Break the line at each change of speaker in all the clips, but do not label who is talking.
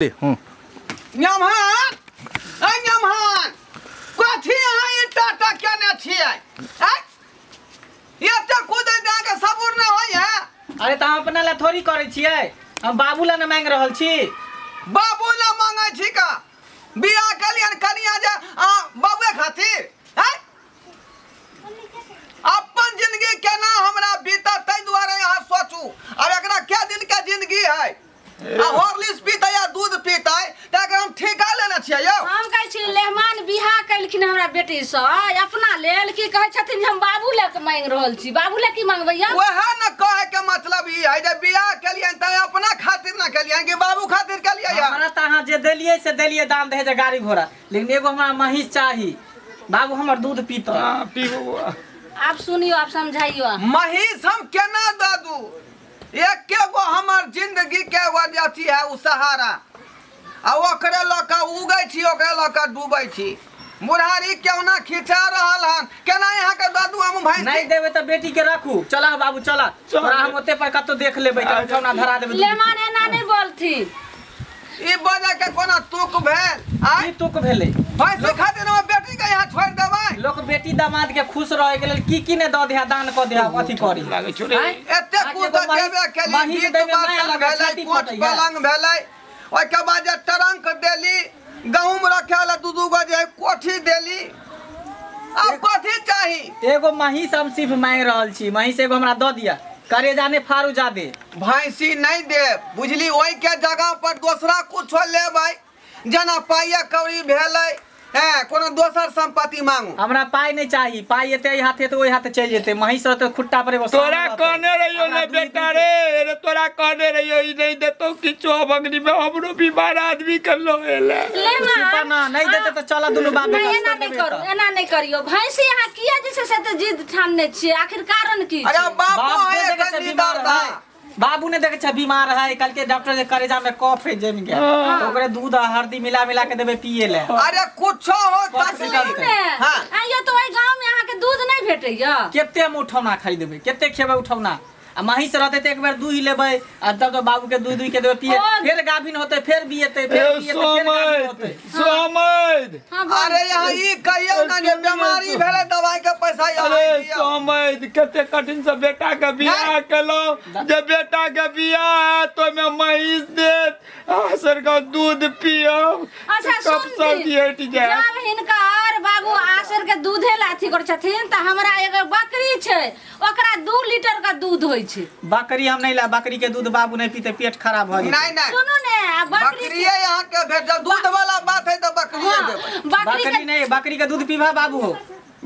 नमहन ऐ नमहन कथी अहाँ ई टाटा केने छियै ऐ एते कुदै अहाँके सबूर नहि होइ है।
अरे त हम अपना ला थोड़ी करै छियै, हम बाबू ला न मांगि रहल छी।
बाबू ला मांगै छी का? बियाह केलियन कनिया जे अहाँ बाबुए खातिर ऐ अपन जिंदगी केना हमरा बीतत ताहि दुआरे अहाँ सोचू। आब एकरा कै दिन के जिंदगी है? आ हॉर्लिक्स पीतै या दूध पीतै त एकरा हम ठेका लेने छियै यौ।
हम कहै छी लेहमान बियाह केलखिन हमरा बेटी सँ अपना लेल, की कहै छथिन हम बाबू ले के मांगि रहल छी। बाबू ले की मांगबै यौ?
वएह न कहै के मतलब ई है जे बियाह केलियन त अपना खातिर न केलियन कि बाबू खातिर केलियै।
हमरा त अहाँ जे देलियै से देलियै दान दहेज गाड़ी घोड़ा, लेकिन एगो हमरा महींस चाही। बाबू हमर दूध पीतै।
हां पीबू।
आब सुनियो, आब समझाइयो।
महींस हम केना दऽ दू? एके गो हमर जिंदगी के अथी है उ सहारा, आ ओकरे लऽ कऽ उगै छी ओकरे लऽ कऽ डूबै छी। बुढ़ारी केना खिंचा रहल हन, केना अहाँके दऽ दू हम भैंस?
नहीं देबै तऽ बेटी के राखू। चला बाबू चला, तोरा हम ओते पर कतौ देख लेबै, उठौना धरा देबै।
लेमान एना नहीं बोलथिन।
ई बजै के कोना तुक भेल?
ई तुक भेलै।
भैंस खातिर हम बेटी के यहाँ छोड़ि देबै?
लोक बेटी दामाद के खुश रहे के लेल की की ने दऽ दिया, दान कऽ दिया, अथी करी
लागै छौ रे।
एते कुछ तऽ देबे केली, गीत बर्तन भेलै, कोच पलंग भेलै, ओहिके बाद जे ट्रंक देली, गहूम रखे ला दू दू गो जे कोठी देली। आब कथी चाही?
एगो महींस हम सिर्फ मांगि रहल छी, महींस एगो हमरा दऽ दिया, करेजा ने फारू जादे।
भैंसी नहीं देब बुझली, ओहि के जगह पर दोसरा कुछो लेबै, जेना पाइया कौड़ी भेलै हैं, कोनो दोसर संपत्ति मांगू।
हमरा पाइ नहीं चाही, पाइ एते एहि हाथे तऽ ओहि हाथे चलि जेतै। महींस रहतै खुट्टा पर एगो।
तोरा कहने रहियो ने बेटा रे, अरे तोरा कहने रहियो ई नहीं देतौ किछो, अग्नि में हमरो बीमार आदमी के लोहेले।
ना नहीं देते तऽ चल दुनू बाप बेटा।
एना नहीं करू, एना नहीं करियो। भैंसी अहाँ किया जे छै से तऽ जिद ठानने छियै, आखिर कारण की?
अरे बाबू है कनी दर्द है,
बाबू ने देखे छै बीमार है, कल के डॉक्टर जे करेजा में कफ है जम गया, तो ओकरे दूध आ हल्दी मिला मिला के देबे पिए ले।
अरे कुछो हो तकलीफ।
हां आइयो तो ओइ गांव में अहाँ के दूध नहीं भेटैया?
केते हम उठौना खरीदबे, केते खेबै उठौना? आ महींस रहते त एक बेर दूध लेबै, आ तब तो बाबू के दूध दूध के देबे पिए, फिर गाभिन होते, फिर बिएते, फिर बिएते, फिर गाभिन होते।
सोमैद
अरे यहाँ ई कहियो ना जे बीमारी भेलै दवाई के पैसा यहाँ।
अरे सोमैद कते कठिन से बेटा के बियाह केलौ, जे बेटा के बियाह है तो में महींस देत, आसर का दूध पियब।
अच्छा सुन, जब हिनकर बाबू आसर के दूधे ला अथी करै छथिन त हमरा एगो बकरी छै, ओकरा 2 लीटर का दूध होय छै।
बकरी हम नहीं ला, बकरी के दूध बाबू नहीं पीते, पेट खराब हो जेतै।
नहीं नहीं
सुनू ने,
बकरी यहाँ के भेट, जब दूध वाला बात है त बकरी देबै।
बकरी नहीं, बकरी के दूध पीबा बाबू हो।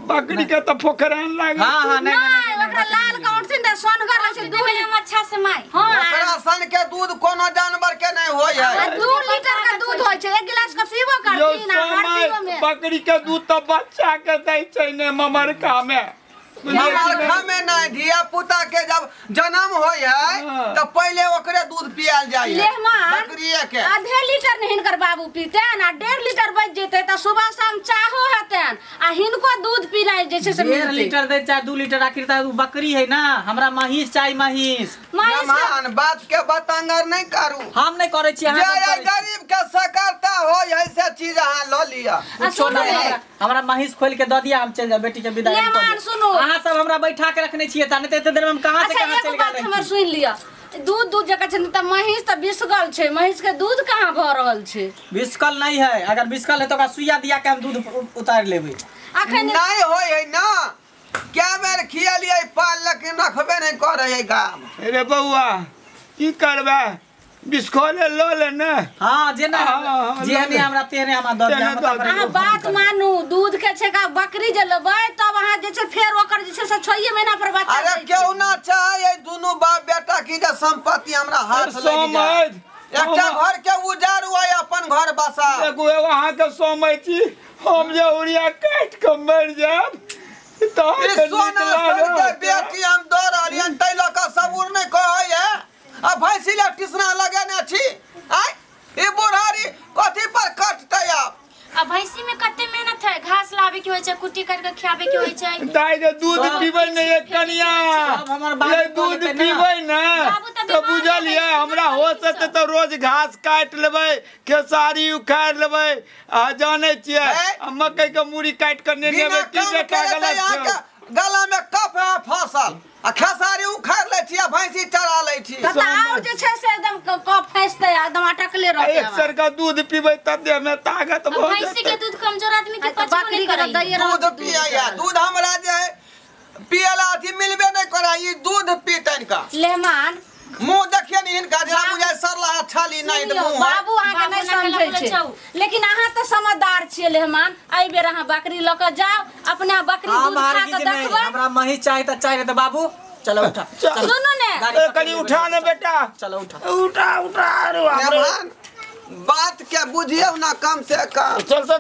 बकरी के त फोकरान लागे।
हां हां नहीं नहीं
ओकरा लाल काउंट से सोनगर रहै छै दूध
हम अच्छा से my.
हां
ओकरा सन के दूध कोनो जानवर के नहीं होय है।
2 लीटर का दूध होय छै, एक गिलास के पीबो करथिन आ हरदियो में।
बकरी के दूध त बच्चा के दै छै ने ममरका में।
ममरखा में नहीं, धिया पुता के जब जन्म होय है तो पहले ओकरे दूध पियाल जाय है बकरिए के।
आधे लीटर नहीं हिनकर बाबू पीतेन आ 1.5 लीटर बच जेते त सुबह शाम चाहो हेतन, आ हिनको दूध पीनाय जे छै से
1.5 लीटर दे चाहे 2 लीटर, आखिर त उ बकरी है ना। हमरा महींस चाही, महींस।
मेहमान बात के बतंगर नहीं करू।
हम नहीं करै छी, अहाँ
जे गरीब के सकरता होय है से चीज अहाँ ल लिया।
कुछो नहीं, हमरा महींस खोल के द दिया, हम चल जाब बेटी के विदाई
कर। सुनू
अहाँ सब हमरा बैठा के रखने छियै त नहीं त एते देर में हम कहां से कहां चल गेल।
हमर सुन लिया, दूध दूध जका छै त महींस त बिसगल छै, महींस के दूध कहां भ रहल छै?
बिसकल नहीं है, अगर बिसकल है तो ओकरा सुइया दिया के हम दूध उतार लेबै।
अखन
नहीं होय है ना, क्या बेर खियलियै पाल लेकिन रखबे नहीं करै है गाम।
अरे बौआ की करबै, बिस्कोले ल ले ने।
हां जेना जेहने हमरा तेहने हमरा द दिया।
अहाँ बात मानू, दूध के छै का बकरी जे लेबै तब अहाँ जे छै फेर ओकर जे छै से 6 महीना पर बच्चा।
अरे क्यों ना चाहे दुनू बाप बेटा की जे संपत्ति हमरा हाथ लग जाय, एकटा घर के उजाड़ू आ अपन घर बसा।
एगो अहाँ के सोमै छी, हम जे उड़िया काटि के मरि जायब त
सोना सन के बेटी हम द रहलियन तै लऽ कऽ सबूर नहि कहै है। आ भैंसी ला टिसना लगेने छी आय, ई बुढ़ारी कथी पर कटतै आब?
आ भैंसी में कते मेहनत है, घास लावे के होय छै, कुट्टी कर के खियावे के होय छै।
दाई के दूध पीबै ने एक कनिया,
सब हमर बाबू
दूध पीबै ने
बाबू त
तऽ बुझलियै हमरा होश हेतै तऽ रोज घास काटि लेबै, खेसारी उखाड़ि लेबै, आ जानै छियै आ मकई के मूड़ी काटि कऽ नेने
बिना
एबै। की
काम
बेटा
केले तऽ
गलत छै?
अहाँके गला में कफ है फसल, आ खेसारी उखाड़ि लै छी आ भैंसी चरा लै छी।
तऽ आओर जे छै से एकदम कफ फँसतै आ एकदम अटकले रहतै।
एक सेर का दूध पीबै तऽ देह में ताकत भऽ
भैंसी के
जेतै।
दूध कमजोर आदमी के
आ तऽ
पचबो
बकरी
नहीं
के
करैया।
दैये रहत
दूध पियैया, दूध हमरा जे है पियला अथी मिलबे नहीं करै, ई दूध पीतनि का
लेहमान
मुंह देखिए ने हिनका जेना बुझाय सरला छाली नहीं तऽ
सुनियौ,
मुंह है।
बाबू अहाँके
बाबू
नहि
ना
समझै
बोलै
छै
छौ।
लेकिन अहाँ तऽ समझदार छियै लेहमान। एहि बेर अहाँ बकरी लऽ कऽ जाउ, अपना बकरी
हम
दूध खा
हरगिज
कऽ
नहीं,
देखबै।
हमरा महीस चाही तऽ चाही, तऽ बाबू चलो उठा, चलो।
सुनू ने
गाड़ी
ए,
पकड़
कनी
लेबै,
उठा ने बेटा,
चलो उठा।
उठा उठा। अरे बाप रे।
मेहमान बात के बुझियौ ना कम से कम।
चल।